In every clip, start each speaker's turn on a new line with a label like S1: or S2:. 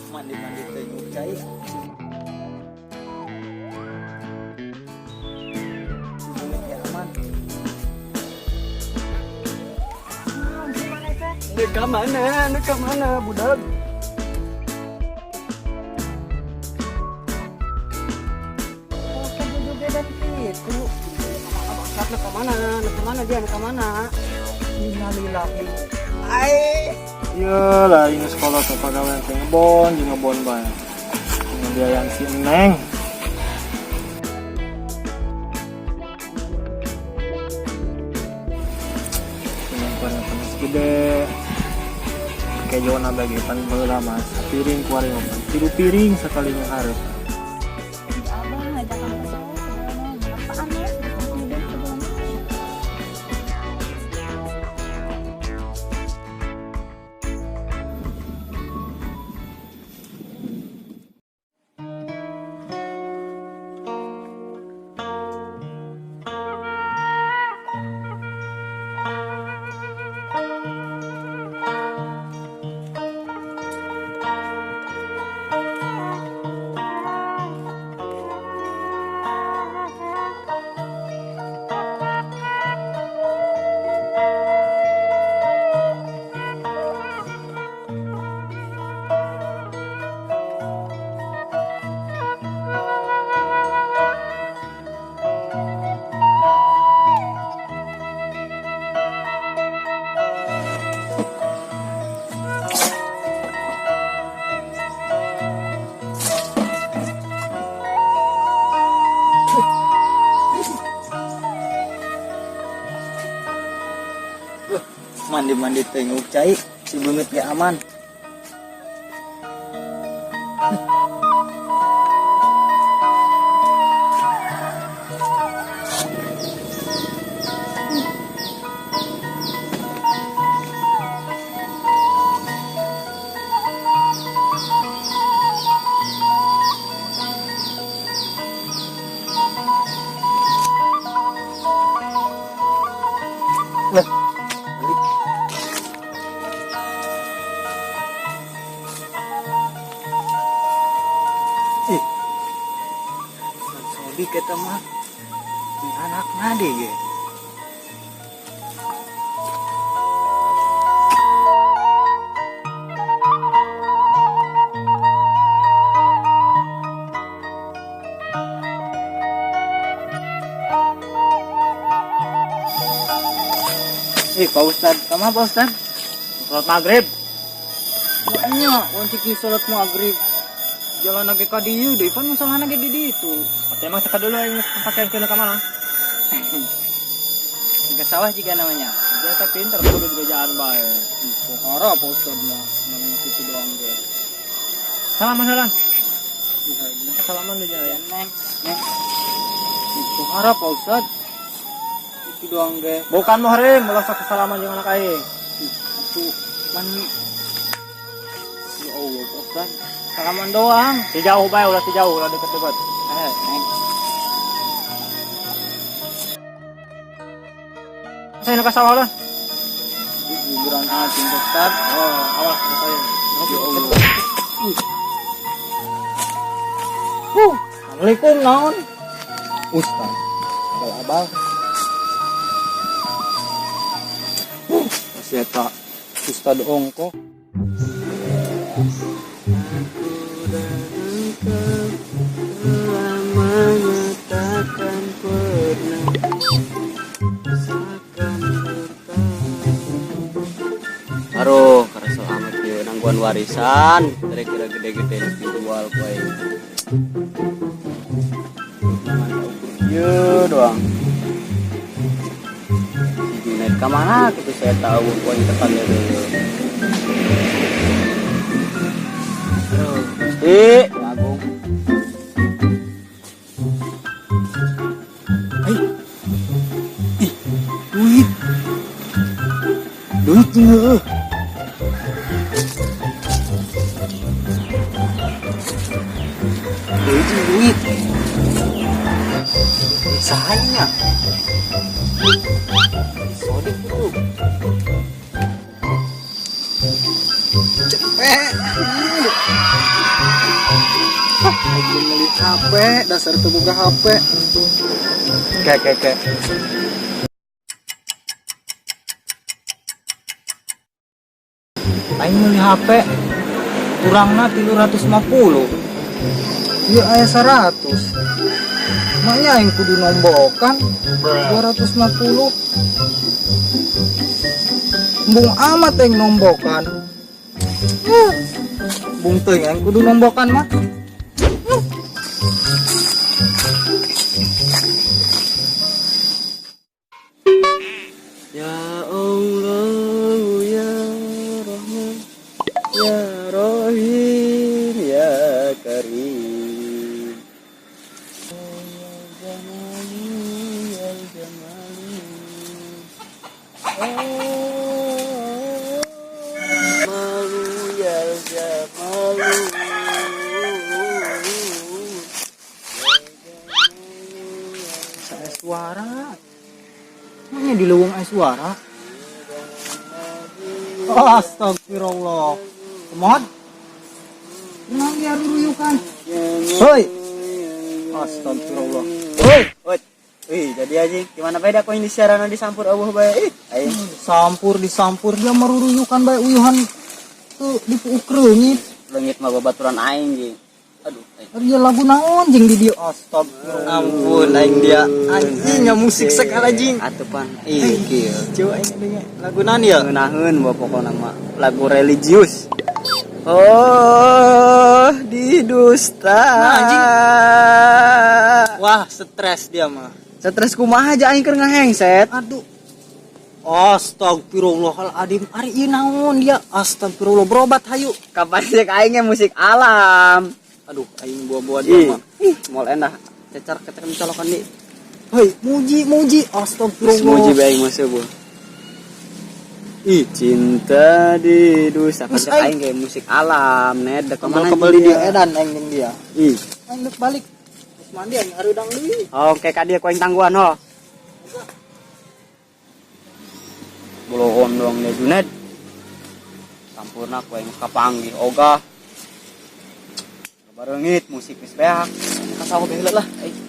S1: Mandi-mandi teh cai. Ya aman.
S2: Deka mana? Deka mana, budak?
S1: Itu.
S2: Bangsat, ka mana? Ka mana dia? Ka mana?
S1: Innalillahi. Ai.
S3: Iya lah, ini sekolah tuh pagawean teh ngebon, jeung ngebon bae. Ngebiayaan si Neng. Neng kuari penis gede. Kejona bagi pan baheula mah sapiring kuari mah 3 piring sakalinya hareup.
S4: Abang ngajak aku ke sawah sebenarnya. Apaan ya? Tidur sebelumnya.
S1: Mandi-mandi teh cai, si beungeut ge aman. Lah, balik. Ih, Sodik eta mah di anakna deh ge. Ih, Pak Ustad, kemana Pak Ustad?
S3: Sholat maghrib.
S1: Maknya, wancik di sholat maghrib. Jalan lagi ka dieu deui, pan masalahna ge di ditu.
S3: Atau emang seka dulu yang pakaian kena ke mana?
S1: Enggak salah jika namanya.
S3: Dia teh pinter kudu dibejaan bae.
S1: Ih, pohara Pak Ustad mah, namanya kitu doang ge.
S3: Salaman heula.
S1: Ih, haji.
S3: Salaman deui
S1: Ya, Neng, Neng. Ih, pohara Pak Ustad. Itu doang ge.
S3: Bukan muhrim, ulah sok salaman jeung anak aing.
S1: Ih, itu man. Ya Allah, Pak Ustad. Salaman doang.
S3: Si jauh bae, ulah si jauh, ulah deket-deket.
S1: Neng.
S3: Saya nak sawah lah.
S1: Ih, guguran acing Pak Ustad.
S3: Oh, awas saya.
S1: Ya Allah. Ih. Huh. Assalamualaikum naon? Ustad. Abal-abal. Masih eta Ustad ongko. Selamanya takkan pernah seakan bertahan.
S5: Aduh, kerasa amat ya nangguan warisan, kira-kira gede-gede dijual ku aing. Ieu doang. Si Junaid ka mana gitu saya tahu ku aing tekan dulu. Aduh, Gusti, Agung.
S1: Hei. Ih, duit. Duit jeung heueuh. Duit jeung duit. Sahanya. Sodik bro. Cepet. HP dasar teu boga HP. Ke ke ke. Aing meuli HP kurangna 350. Ieu aya 100. Maknya aing kudu nombokan 250. Embung amat aing nombokan. Bung teuing aing kudu nombokan mah.
S5: Ya Allah, ya Rahman, ya Rahim, ya Karim. Ya Jamalu, ya Jamalu. Oh, Malu ya Jamalu.
S1: Saya suara. Maknya di leuweung aya suara. Astagfirullah. Kemod. Kenapa dia ruyukan? Hoi. Astagfirullah. Hoi.
S5: Woi, wih, jadi aja gimana beda kok ini siaran disampur Allah bae. Ih, aing
S1: Sampur disampur dia meruruyukan bae uyuhan tuh dipuuk reungit.
S5: Leungit mah babaturan aing ge. Aduh, aing.
S1: Ari lagu naon jeung di dieu, astagfirullah.
S5: Ampun aing dia.
S1: Anjing nya musik sekali anjing.
S5: Atuh pan. Ih, kieu.
S1: Coba aing dengar lagu naon ya?
S5: Ngeunaheun bawa pokona mah lagu religius. Oh, didusta.
S1: Nah, anjing. Wah, stres dia mah.
S5: Stres kumaha aja aing keur ngahengset.
S1: Aduh. Astagfirullahaladzim. Ari ieu naon dia? Astagfirullah, berobat hayu.
S5: Kapan cek aing ge musik alam.
S1: Aduh, aing buah-buah dia
S5: Ih,
S1: mah.
S5: ih, moal endah. Cecar ketek colokan di.
S1: Hei, muji muji astagfirullah.
S5: Muji bae aing mah seueuh. Ih, cinta di dusta.
S1: Terus
S5: Cek aing ge musik alam, ned dek
S1: Kemana
S5: kemana
S1: kebeli dia edan aing jeung dia.
S5: Ih.
S1: Aing dek balik. Terus mandi aing hareudang deui.
S5: Oke, ka dia ku aing tangguhan ho. Bolohon doang dia Juned. Sampurna ku aing kapanggih ogah. Bareungit musik geus beak. Kasawah bae lah. Aing.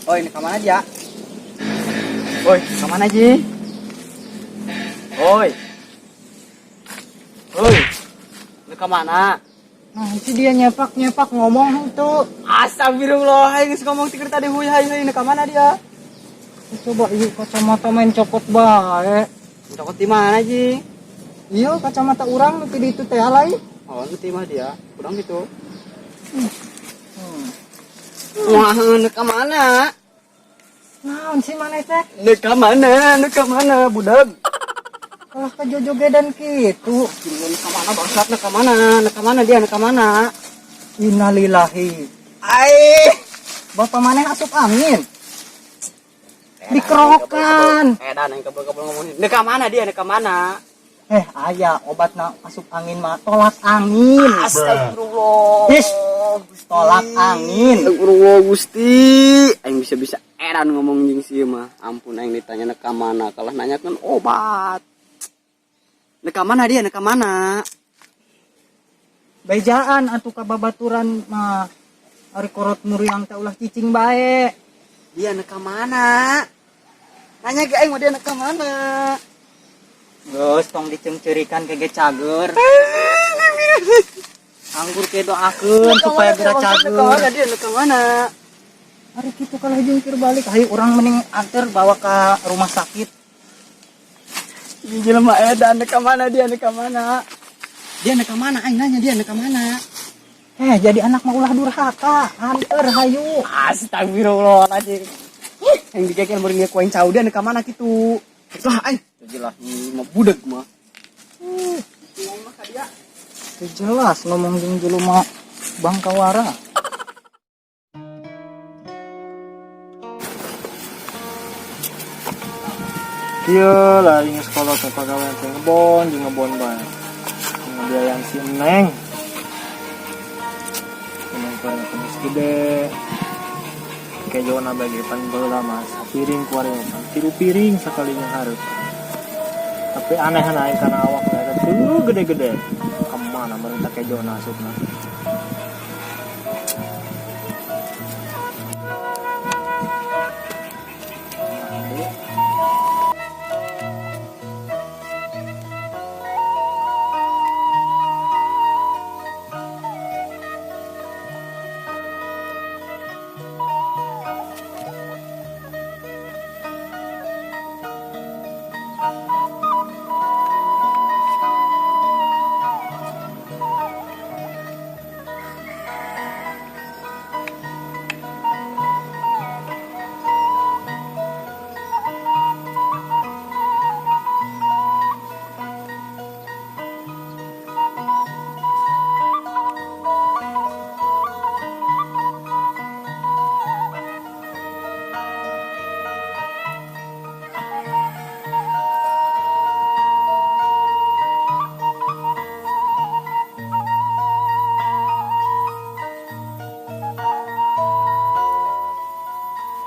S5: Oi, ini kemana aja? Oi, kemana Ji? Oi. Oi. Ini kemana?
S1: Nah, itu dia nyepak-nyepak ngomong itu.
S5: Astagfirullah, aing geus ngomong tikir tadi huy hay ini kemana dia?
S1: Coba yuk kacamata main copot bae.
S5: Cokot di mana Ji?
S1: Iya, kacamata urang nu di itu teh alai.
S5: Oh, nu ti mah dia. Kurang gitu.
S2: Wah, nu ka mana?
S1: Naon sih maneh teh?
S5: Nu ka mana? Nu ka mana, budak?
S1: Kalah ka jojogedan kitu.
S2: Nu ka mana bangsat? Nu ka mana? Nu ka mana dia? Nu ka mana?
S1: Innalillahi.
S5: Ai.
S1: Bapak maneh asup angin. Dikerokan.
S5: Edan yang kebel-kebel ngomongin. Nu ka mana dia? Nu ka mana?
S1: Aya obatna asup angin mah tolak angin.
S5: Astagfirullah.
S1: Is, tolak angin.
S5: Astagfirullah Gusti. Aing bisa-bisa edan ngomong jeung si mah. Ampun aing ditanya nu ka mana, kalah nanyakeun obat. Nu ka mana dia? Nu ka mana?
S1: Bejaan atuh ka babaturan mah. Ari korot muriang teh ulah cicing bae.
S5: Dia nu ka mana? Nanya ke aing mah dia nu ka mana?
S1: Geus tong diceungceurikan ke ge cager. Anggur ke doakeun supaya geura
S5: Nu ka mana
S1: cager.
S5: dia? Nu ka mana?
S1: Ari kitu kalah jungkir balik, hayu urang mending anter bawa ke rumah sakit.
S5: Ini jelema edan nu ka mana dia? Nu ka mana? Dia nu ka mana? Aing nanya dia nu ka mana?
S1: Jadi anak mah ulah durhaka, anter hayu.
S5: Astagfirullahaladzim. Ih, yang dikekel meureun ku aing cau dia nu ka mana kitu. Lah aing, teu jelas mah budeg mah.
S1: Teu jelas ngomong jeung jelema Bangkawara.
S3: Kieu lah aing sekolah teh pagawean teh ngebon jeung ngebon bae. Ngebiayaan si Neng. Neng keur geus gede. Kejona bagi pan baheula mah sapiring kuari mah 3 piring sakalinya hareup. Tapi aneh aing kana awak eta tuh gede-gede. Kemana bareng tak kejona asupna.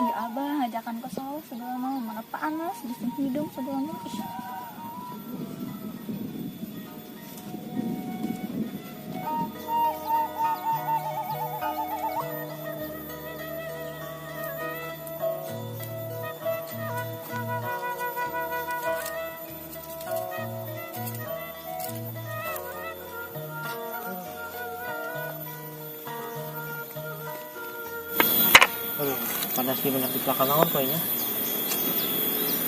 S4: Ih, abah ngajakan ke sawah segala mau mana panas di hidung segala mau. Ih.
S3: Aduh, panas di banyak di belakang naon kayaknya.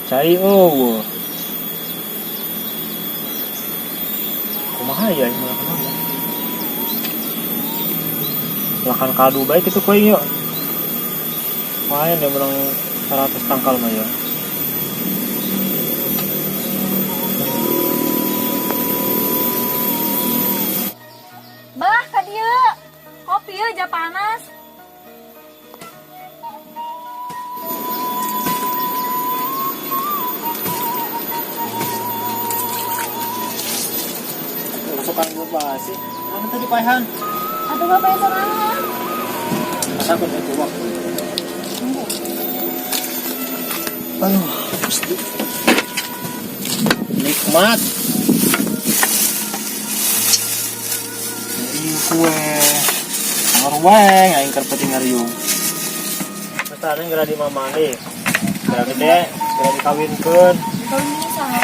S3: Cai, oh. Kumaha ya ini belakang naon? Belakang kaldu baik itu kayaknya. Lumayan ya menang 100 tangkal mah ya.
S4: Bah, ka dieu. Kopi ya ja panas.
S3: Masukan gua basi. Mana tadi paehan?
S4: Aduh, bapak yang sorangan.
S3: Masa aku itu waktu. Aduh, pasti. Nikmat. Ini kue. Ngorweng, aing keur penting ngariung. Terus ada geura di mamane. Geura gede, geura dikawinkeun.
S4: Dikawin saha?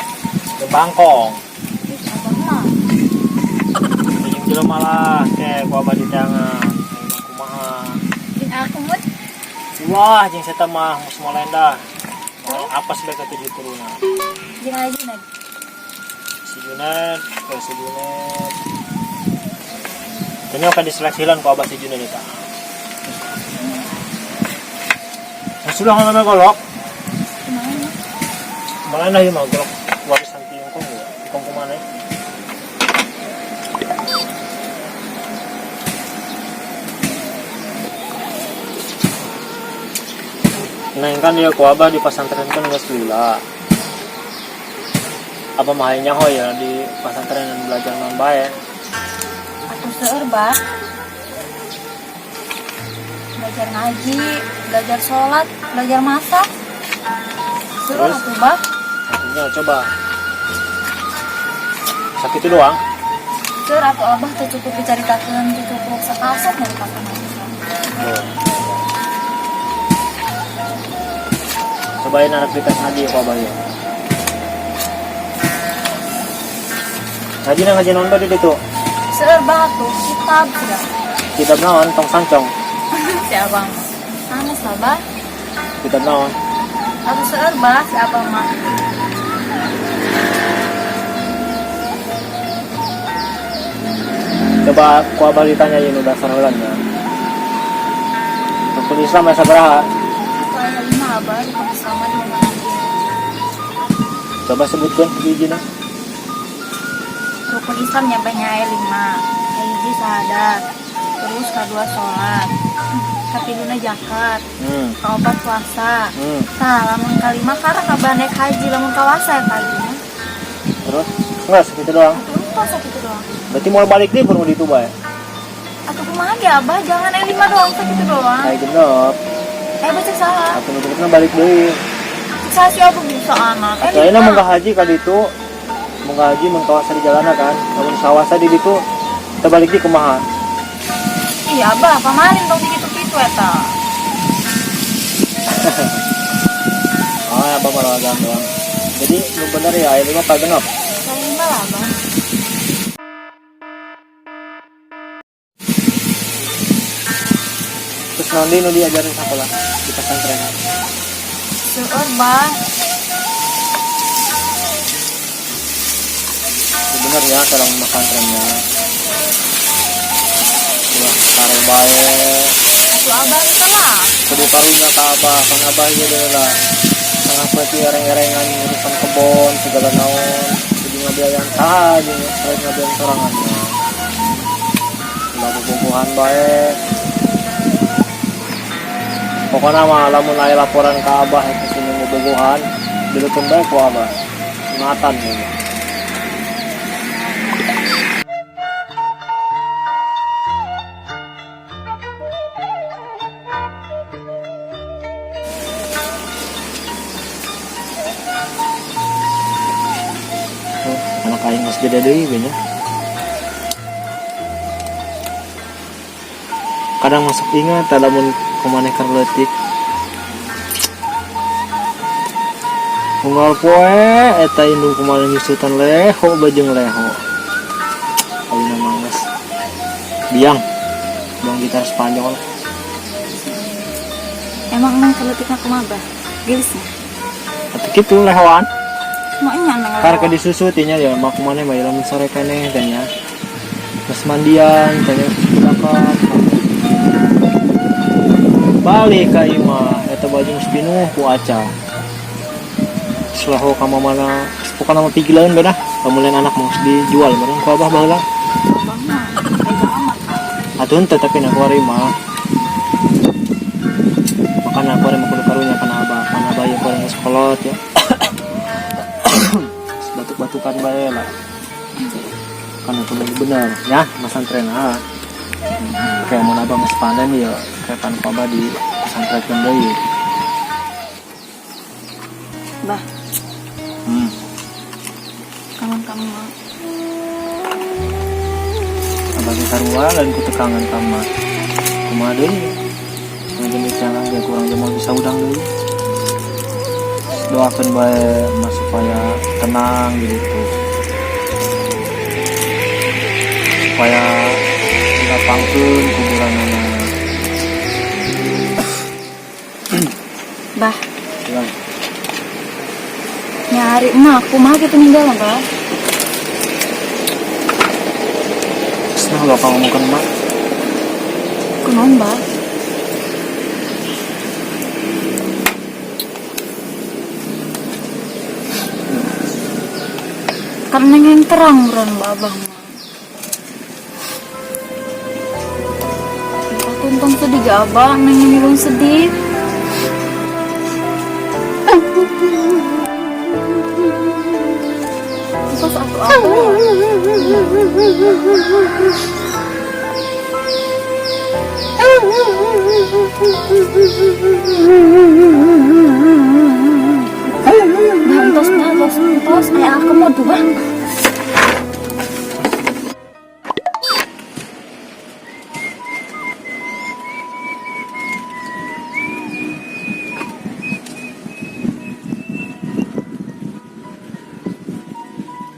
S3: Ke Bangkong.
S4: Ih, abah mah.
S3: Jeung jelema lah, ke ku abah di tangan. Aing mah kumaha.
S4: Jeung aku mut.
S3: Wah, jeung saya mah mus molenda. Moal apa sih ke tujuh turunan.
S4: Jeung aja nag.
S3: Si Junet, ke si Junet. Ini akan diseleksilan ku abah si Junet eta. Nah, sudah nggak golok.
S4: Kumaha?
S3: Mana ieu mah golok warisan ti engkong ya? Engkong kumana ya? Neng kan ya ku abah di pesantren kan geus lila. Apa mahanya ho ya di pesantren dan belajar non bae.
S4: Atuh seueur, Bah. Belajar ngaji, belajar sholat, belajar masak. Seueur
S3: Terus?
S4: atuh, Bah.
S3: Artinya coba. Sakit itu doang.
S4: Seueur atuh abah teu cukup dicaritakeun, teu cukup sakaset nyaritakeun.
S3: Oh. Cobain anak dites ngaji ya ku abah ya. Ngaji na ngaji naon di ditu?
S4: Seueur bah atuh kitab sudah.
S3: Kitab naon tong sancong.
S4: Si abang. Sanes lah, Bah.
S3: Kitab naon?
S4: Atuh seueur bah si abang mah.
S3: Coba ku abah ditanya ieu nu dasar heula nya. Rukun Islam aya sabaraha?
S4: Atuh aya 5, Abah, rukun Islam mah di mana?
S3: Coba sebutkeun hiji-hijina.
S4: Rukun Islam nyampe nya aya 5. Hiji syahadat, terus kedua sholat, katiluna zakat, kaopat puasa. Tah, lamun kalima karek abah naik haji lamun kawasa eta hajinya.
S3: Terus enggak segitu doang.
S4: Atuh entos sakitu doang.
S3: Berarti mau balik deh baru ditu bae.
S4: Atuh kumaha ge abah, jangan aya 5 doang sakitu doang.
S3: Kayak genep.
S4: Eh becek saha?
S3: Atuh nu genepna balik deui.
S4: Cek saha si Abah bisa anak. Eh,
S3: Atuh ayeuna munggah haji ka ditu. Munggah haji mun kawasa di jalana kan. Lamun sawasa di ditu teu balik di kumaha?
S4: Ih, Abah, pamaling tong dikitu-kitu eta.
S3: Ah, Abah malah agam doang. Jadi lu bener ya, aya 5 ka genep.
S4: Aya 5 lah, Abah.
S3: Terus nanti nu diajarin sekolah di pesantren.
S4: Seueur, Bah.
S3: Ya bener ya kalau pesantrennya. Ulah kare bae.
S4: Atuh Abah teh lah.
S3: Kudu karunya ka Abah, kan Abah ieu deui lah. Tengah peuti ereng-erengan urusan kebon segala naon. Kudu ngabiayaan saha jeung selain ngabiayaan sorangan mah. Ulah bobogohan bae. Pokoknya mah lamun aya laporan ka Abah eta sini bobogohan, dilekeun bae ku Abah. Ingatan gitu. Oh, anak aing geus gede deui we nya. Kadang masuk ingat lamun kumaneh keur leutik. Unggal poe eta indung kumaneh nyusutan leho bajeng leho. Ayeuna mah geus biang. Biang gitar Spanyol.
S4: Emang nang keur leutikna kumaha, Bah? Geulisna?
S3: Atuh kitu lehoan.
S4: Maknya nang
S3: Kar ke disusut nya ya mak kumaneh mah lamun sore keneh teh nya. Geus mandian teh nya susudakan. Balik ka imah eta baju geus pinuh ku aca. Selaho ka mamana pokona mah pigilaeun bae dah. Lamun lain anak mah geus dijual meureun ku abah baheula.
S4: Abah mah tega amat.
S3: Atuh henteu tapi na kuari mah. Makana kuari mah kudu karunya kana abah, kana abah ieu kuari geus kolot ya. Batuk-batukan bae lah. Kana kudu bener ya masantren ah. Kayak mun abah geus panen ya kayak pan ku abah di pesantrenkeun deui.
S4: Bah. Kangen kamu mah.
S3: Abah ge sarua lain ku teu kangen ka mah. Kumaha deui? Mun jenis jangan ge kurang ge moal bisa udang deui. Doakeun bae mah supaya tenang gitu. Supaya dilapangkeun kuburanana.
S4: Bah.
S3: Gimana?
S4: Nyari emak, kumaha gitu ninggal, Bah?
S3: Terus nah lo kalau ngomongkeun emak.
S4: Kunaon, Bah? Kan neng yang terang meureun Babah mah. Tuntong sedih gak abah, neng yang ngilu sedih. Terus atuh abah. Bah, entos, bah, entos, entos. Ay, aku mau dua.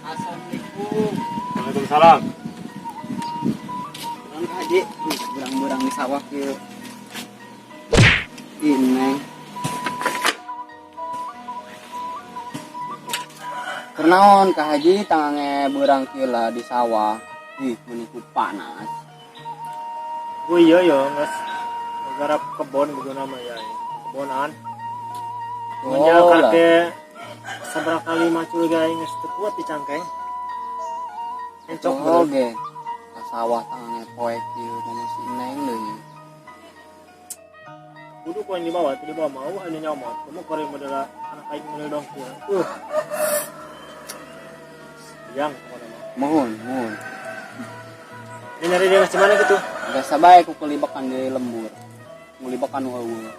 S5: Assalamualaikum.
S3: Waalaikumsalam.
S5: Naon Ka Haji? Berang-berang di sawah kieu. Ih, Neng. Kunaon Ka Haji tangange beurang kieu lah di sawah. Ih, meuni ku panas.
S3: Oh iya ya, geus garap kebon begitu nama ya. Kebonan.
S5: Oh,
S3: Menjaga
S5: lah.
S3: ke sabaraha kali macul ge aing geus teu kuat di cangkeng. Encok
S5: Oh,
S3: bener.
S5: ge. Ka sawah tangange poek kieu mama si Neng deui.
S3: Kudu ku yang dibawa, teu dibawa mau anu nyomot. Kamu koreng model anak aing model dongkil. Yang pokoknya mah.
S5: Mohon, mohon.
S3: Ini nyari dia macam mana gitu?
S5: Biasa bae ku kulibakan di lembur. Kulibakan eueuh.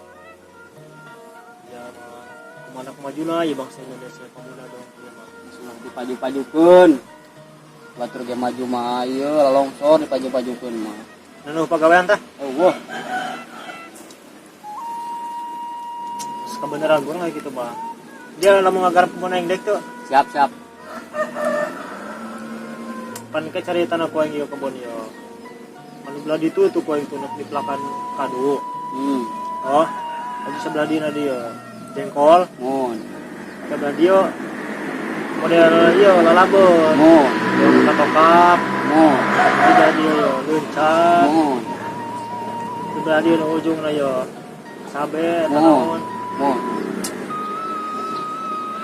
S3: Mana kemajuna ya bangsa Indonesia pemuda dong ieu mah.
S5: Sudah dipaju-pajukeun. Batur ge maju mah ieu lalongsor dipaju-pajukeun mah.
S3: Nanu pagawean tah?
S5: Eueuh.
S3: Kebenaran kurang gitu bah. Dia lamun ngagarap kebun aing dek tuh.
S5: Siap siap.
S3: Pan ke cari tanah ku aing ieu kebun ieu. Anu belah ditu tuh ku aing tuh di pelakan kadu. Oh, lagi sebelah dina dia jengkol.
S5: Mun.
S3: Sebelah dia model ieu lalabeun.
S5: Mun.
S3: Katokap.
S5: Mun.
S3: Sebelah dia ieu leunca.
S5: Mun.
S3: Sebelah dia nu ujungna ieu sabe
S5: Mun.
S3: naon.
S5: Mun.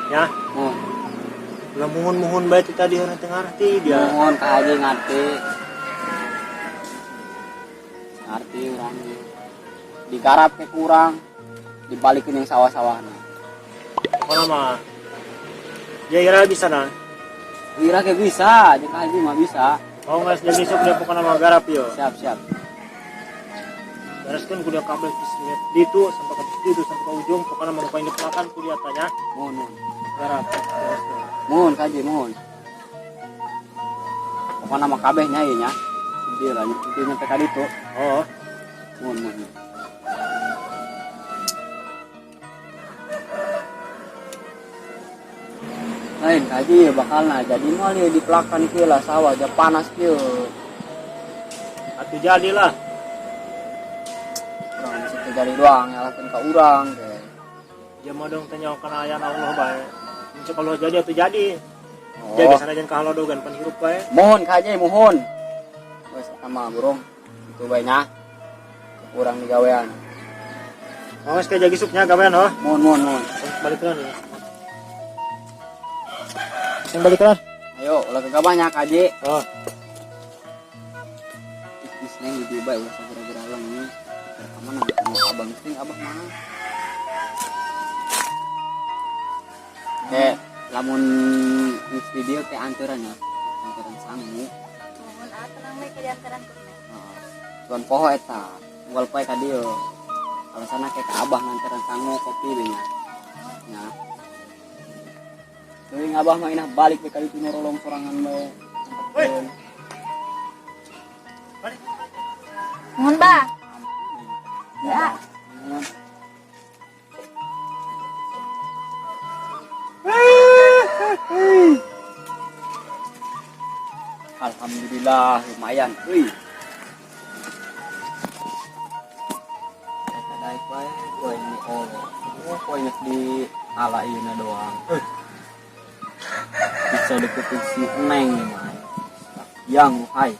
S3: Ya.
S5: Mun.
S3: Lah muhun-muhun bae ti tadi urang teu ngarti dia.
S5: Muhun ka aja ngarti. Ngarti urang ge. Digarap ke kurang, dibalikeun yang sawah-sawahna.
S3: Pokona mah ya ira bisa nah.
S5: Ira ke bisa, jeung ka haji mah bisa.
S3: Oh nggak jadi sok dia pokona mah garap yo.
S5: Siap siap.
S3: Bereskeun kudu kabeh ditu sampai ke ditu sampai ke ujung pokona mah nu paling dipelakan kudu tanya.
S5: Muhun muhun.
S3: Garap. Bereskeun.
S5: Muhun ka haji muhun. Pokona mah kabeh nya ieu nya. Dieu lah dieu nyampe ka ditu.
S3: Oh.
S5: Muhun muhun. Lain kaji ya bakal nah jadi moal ieu dipelakan kieu lah sawah ja panas kieu.
S3: Atuh jadilah.
S5: Urang bisa terjadi doang nyalahkeun ka urang teh.
S3: Dia mah dong teh nyaho kana ayana Allah bae. Mun cek Allah jadi atuh jadi.
S5: Oh.
S3: Jadi sanajan ka halodogan pan hirup bae.
S5: Mohon kaji mohon. Geus sama burung itu bae nya. Urang digawean.
S3: Oh, geus kayak jagi supnya gawean oh.
S5: Mohon mohon mohon.
S3: Balik lah nih. Sing balik lah.
S5: Ayo, ulah kegabahnya kaji.
S3: Oh.
S5: Ih, neng di bae ulah sagera-gera leung. Ka mana ketemu abang sing abah mana? Oke, lamun geus video teh anturan ya. Anturan sangu.
S4: Mun ah tenang we ke diantaran ku neng.
S5: Heeh. Tuan poho eta, unggal poe ka dieu. Alasanna ke ka abah nganteran sangu kopi we nya. Nya. Teuing abah mah inah balik we ka ditu norolong sorangan we.
S3: Woi.
S4: Mun bah. Ya.
S5: Mun. Alhamdulillah lumayan euy. Eta daek bae poe ini oh. Oh, poe geus di ala ieuna doang. Bisa deketin si Neng mah. Yang hai.